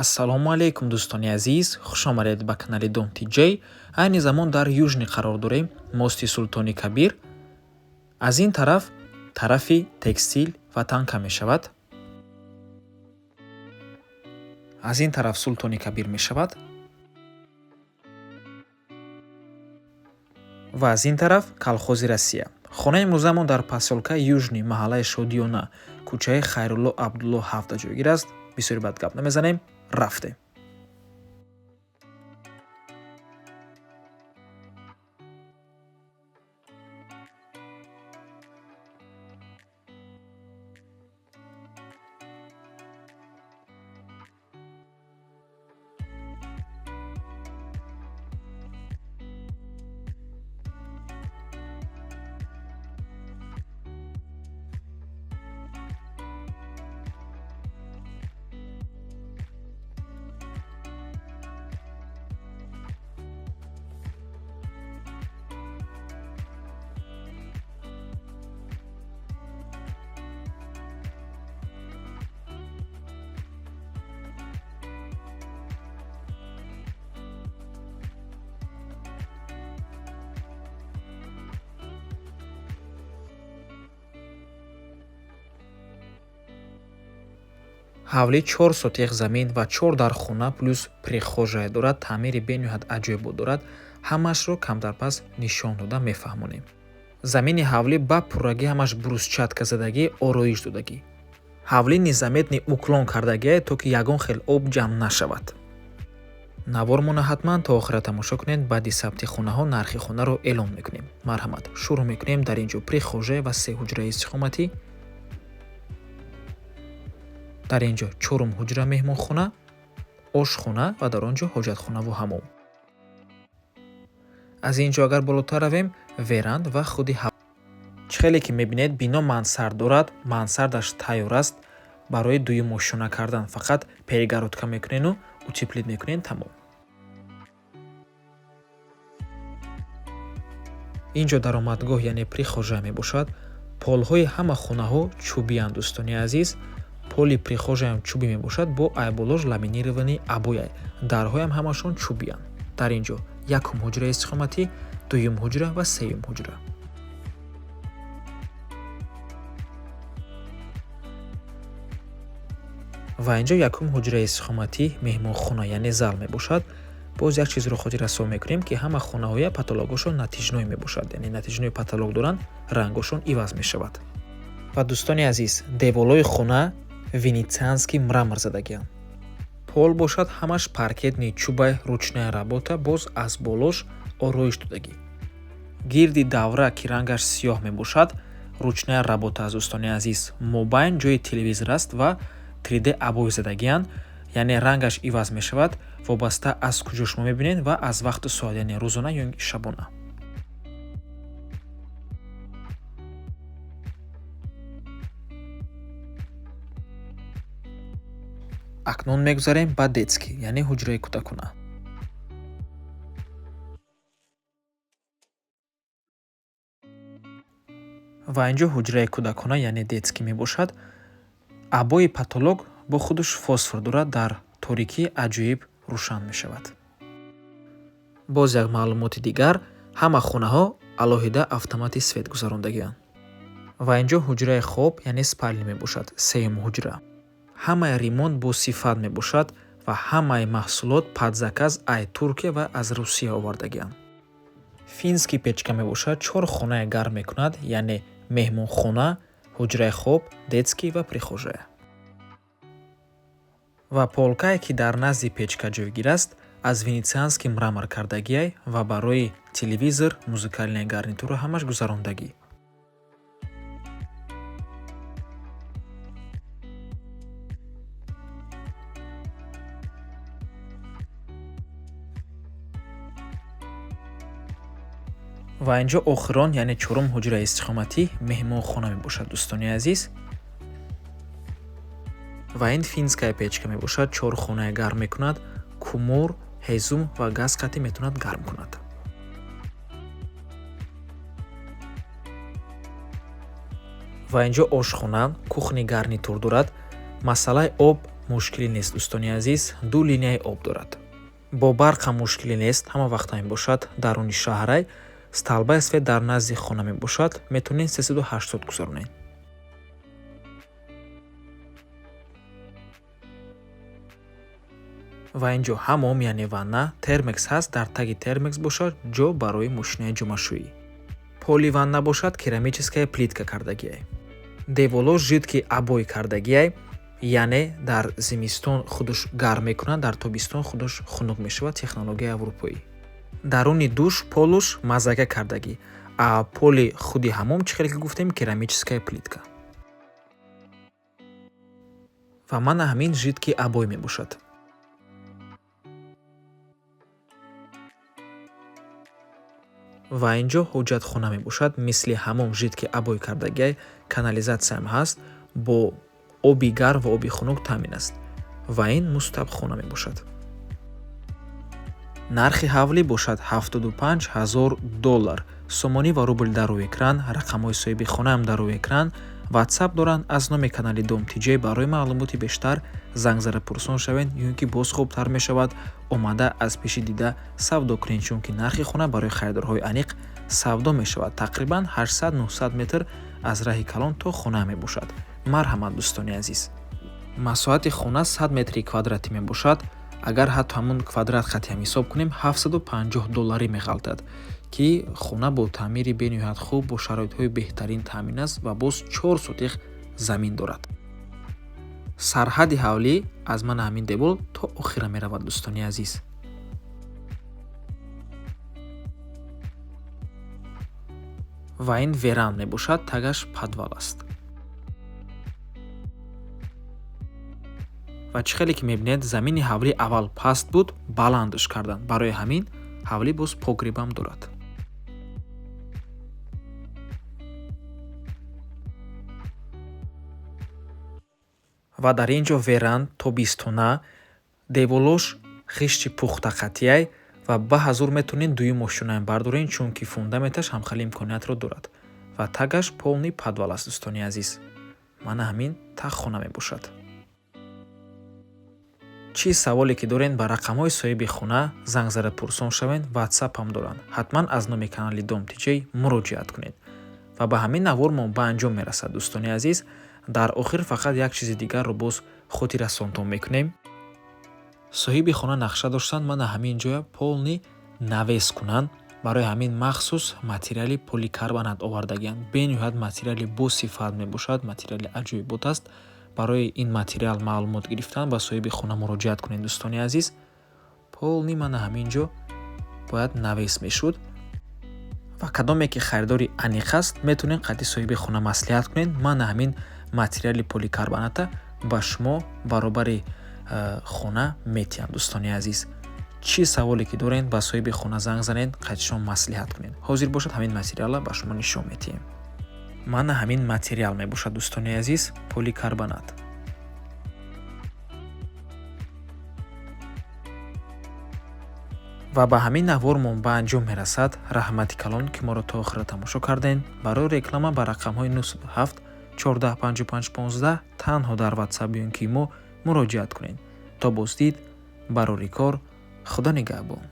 Ассалому алайкум, дӯстони азиз, хушомадед ба канали Дом Тиҷей. Айни замон дар Южный қарор дорем, мости Султони Кабир. Аз ин тараф тарафи текстил ва танка мешавад. Аз ин тараф Султони Кабир мешавад. Ва аз ин тараф колхози Россия. Хонаи имрӯзамон дар посёлкаи Южный, маҳаллаи Шодиёна, кӯчаи Хайрулло Абдулло 7 ҷойгир аст. Бисёри бад гап намезанем, рафтем. Ҳавлӣ 4 сотих замин ва 4 дар хона плюс прихожая дорад, таъмири бениҳоят аҷоибот дорад. Ҳамашро камтарпас нишон дода мефаҳмонем. Замини ҳавлӣ ба пуррагӣ ҳамаш брусчатка задагӣ, ороиш додагӣ. Ҳавлӣ незаметный уклон кардагие, то ки ягон хел об ҷамъ нашавад. Навормона ҳатман то охира тамошо кунед, баъди сабти хонаҳо нархи хонаро эълон мекунем. Марҳамат, шурӯъ мекунем. Дар ин ҷо прихожая ва 3 ҳуҷраи истиқоматӣ. Дар ин ҷо 4 ҳуҷра меҳмонхона, ошхона ва дар он ҷо ҳоҷатхонаву ҳамом. Аз ин ҷо агар болотар равем, веранд ва худи ҳав. Чӣ хеле ки мебинед, бино мансард дорад, мансардаш тайёр аст барои дуюм ошёна кардан. Фақат перегородка мекунену утеплить мекунен, тамом. Ин ҷо даромадгоҳ, яъне прихожая мебошад. Полҳои ҳама хонаҳо чӯбиянд, дӯстони азиз. Поли прихожаям чӯбӣ мебошад, бо айболош ламинированный обояй. Дарҳоям ҳамашон чӯбиянд. Дар ин ҷо якум ҳуҷраи истиқоматӣ, дуюм ҳуҷра ва сеюм ҳуҷра. Ва ин ҷо якум ҳуҷраи истиқоматӣ, меҳмонхона, яъне зал мебошад. Боз як чизро хотиррасон мекунем, ки ҳама хонаҳоя патологошон натижной мебошад, яъне натижной патолог доранд, рангошон иваз мешавад. Ва дӯстони азиз, деволҳои хона венецианский мрамор задагианд. Пол бошад ҳамаш паркетный чӯбай, ручная работа, боз аз болош ороиш додагӣ. Гирди давра, ки рангаш сиёҳ мебошад, ручная работа аз, дӯстони азиз. Мобайн ҷои телевизор аст ва 3D обои задагианд, яъне рангаш иваз мешавад вобаста аз куҷо шумо мебинед ва аз вақту соат, яъне рӯзона ё шабона. Акнун мегузарем ба детский, яъне ҳуҷраи кӯдакона. Ва ин ҷо ҳуҷраи кӯдакона, яъне детский мебошад. Обои потолок бо худаш фосфор дорад, дар торикӣ аҷоиб рӯшан мешавад. Боз як маълумоти дигар, ҳама хонаҳо алоҳида автомати свет гузарондагианд. Ва ин ҷо ҳуҷраи хоб, яъне спальня мебошад, сеюм ҳуҷра. Ҳамаи ремонт бо сифат мебошад ва ҳамаи маҳсулот под заказ ай Туркия ва аз Русия овардагианд. Финский печка мебошад, 4 хонае гарм мекунад, яъне меҳмонхона, ҳуҷраи хоб, детский ва прихожая. Ва полкае, ки дар назди печка ҷойгир аст, аз венецианский мрамор кардагиай ва барои телевизор, музыкальная гарнитура ҳамаш гузарондагӣ. Ва ин ҷо охирон, яъне чорум ҳуҷраи истиқоматӣ, меҳмонхона мебошад, дӯстони азиз. Ва ин финская печка мебошад, 4 хонае гарм мекунад, кумур, ҳезум ва газ қатъи метавонад гарм кунад. Ва ин ҷо ошхона, кухни гарнитур дорад. Масъалаи об мушкилӣ нест, дӯстони азиз, ду линияи об дорад. Бо барқ ҳам мушкилӣ нест, ҳама вақт мебошад, даруни шаҳрай столбаи свет дар назди хона мебошад, метавонед 380 гузаронед. Ва ин ҷо ҳамом, яъне ванна, термекс ҳаст, дар таги термекс бошад ҷо барои мошинаи ҷомашӯӣ. Поли ванна бошад керамическая плитка кардагиай. Деволо жидкий обой кардагиай, яъне дар зимистон худаш гарм мекунад, дар тобистон худаш хунук мешавад, технологияи аврупоӣ. Даруни душ полуш мазака кардагӣ, а поли худи ҳамом, чӣ хеле ки гуфтем, керамическая плитка. Ва мана ҳамин жидкий обой мебошад. Ва ин ҷо ҳоҷатхона мебошад, мисли ҳамом жидкий обой кардагиай, канализатсияам ҳаст, бо оби гарм ва оби хунук таъмин аст. Ва ин мустабхона мебошад. Нархи ҳавлӣ бошад 75 000 доллар. Сомонӣ ва рубл дар рӯи экран, рақамҳои соҳиби хонаам дар рӯи экран, WhatsApp доранд аз номи канали Дом ТЖ. Барои маълумоти бештар занг зада пурсон шавед, ё ин ки боз хубтар мешавад омада аз пеши дида савдо кунед, чунки нархи хона барои харидорҳои аниқ савдо мешавад. Тақрибан 800-900 метр аз раҳи калон то хона мебошад. Марҳамат, дӯстони азиз. Масоҳати хона 100 метри квадратӣ мебошад. Агар ҳатто ҳамун квадрат хати ҳам ҳисоб кунем, 750 долларӣ меғалтад, ки хона бо таъмири бениҳоят хуб, бо шароитҳои беҳтарин таъмин аст ва боз 4 сотих замин дорад. Сарҳади ҳавлӣ аз мана ҳамин девол то охира меравад, дӯстони азиз. Ва ин веранд мебошад, тагаш подвал аст. Ва чӣ хеле ки мебинед, замини ҳавлӣ аввал паст буд, баландш карданд. Барои ҳамин ҳавлӣ боз погребам дорад. Ва дар ин ҷо веранд тобистона, деволош хишти пухта қатъияй ва ба ҳазур метавонед дуюм мошинаам бардоред, чунки фундаменташ ҳамхели имкониятро дорад. Ва тагаш полный подвал аст, дӯстони азиз. Мана ҳамин таххона мебошад. Чӣ саволе ки доред, ба рақамҳои соҳиби хона занг зада пурсон шавед, WhatsApp ҳам доранд. Ҳатман аз номи канали Дом ТЖ муроҷиат кунед. Ва ба ҳамин навор мо ба анҷом мерасад, дӯстони азиз. Дар охир фақат як чизи дигарро боз хотиррасонтон мекунем. Соҳиби хона нақша доштанд мана ҳамин ҷоя полный навес кунанд. Барои ҳамин махсус материали поликарбонат овардагианд. Бениҳоят материали босифат мебошад, материали аҷоибот аст. Барои ин материал маълумот гирифтан ба соҳиби хона муроҷиат кунед, дӯстони азиз. Полный мана ҳамин ҷо бояд навес мешуд. Ва кадоме ки харидори аниқ аст, метавонед қадди соҳиби хона маслиҳат кунед. Мана ҳамин материали поликарбоната ба шумо баробари хона метиҳам, дӯстони азиз. Чӣ саволе ки доред, ба соҳиби хона занг занед, қадди шумо маслиҳат кунед. Ҳозир бошад ҳамин материалро ба шумо нишон метиҳем. Мана ҳамин материал мебошад, дӯстони азиз, поликарбонат. Ва ба ҳамин навормон ба анҷом мерасад. Раҳмати калон, ки моро то охира тамошо кардед. Барои реклама ба рақамҳои 907 14 55 15 танҳо дар WhatsApp ё ин ки мо муроҷиат кунед. То боздид, барори кор, Худо нигаҳбон.